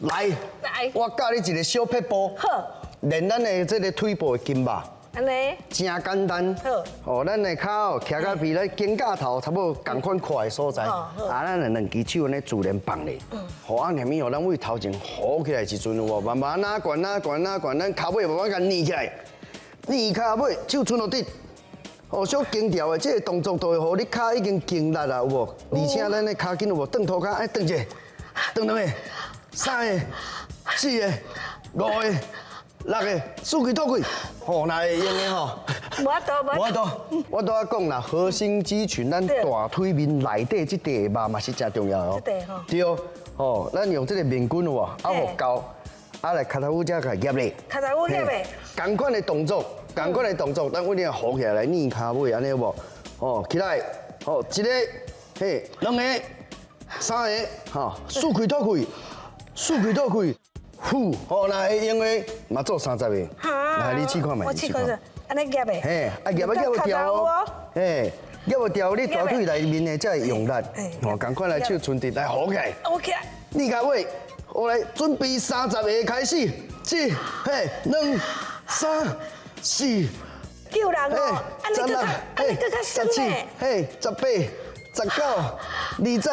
來，來。我教你一个小撇步，好，練咱的這个腿部的筋肉。按呢，真簡單。好。哦，咱的跤哦，徛到比咱肩胛頭差不多仝款闊的所在，好好啊，咱的兩支手按呢自然放咧，好啊，連物哦，咱位頭前好起來的時陣有無？慢慢哪懸哪懸哪懸，咱跤尾慢慢共捏起來，捏跤尾，手伸落佇。哦，小輕調的這个動作，就會予你跤已經經力啦，有無？而且咱的跤筋有無？轉塗跤，愛轉一个，轉兩个，三个，四个，五个，六个，四氣吐氣，吼，若會用的吼。無法度，無法度，我拄仔講啦，核心肌群，咱大腿面內底這塊肉嘛是誠重要的哦。這塊吼。對，吼，咱用這个面筋有無？啊，予夠，啊來跤頭趺遮共夾咧。跤頭趺夾咧。仝款的動作，仝款的動作，咱為了好起來來捏跤尾，按呢有無？吼，起來，吼，一个，嘿，兩個，三个，吼，四氣吐氣，四氣吐氣，呼，吼，若會用的嘛做30个。來，你試看覓。我試看，按呢夾的。嘿，啊夾啊夾袂牢哦。嘿，夾袂牢，你大腿內面的才會用力。吼，仝款來手伸直來好起來。 OK。捏跤尾，我來準備30个開始，一、嘿，兩、三、四，救人哦，按呢閣較，按呢閣較 17 酸呢。嘿，18、19、20。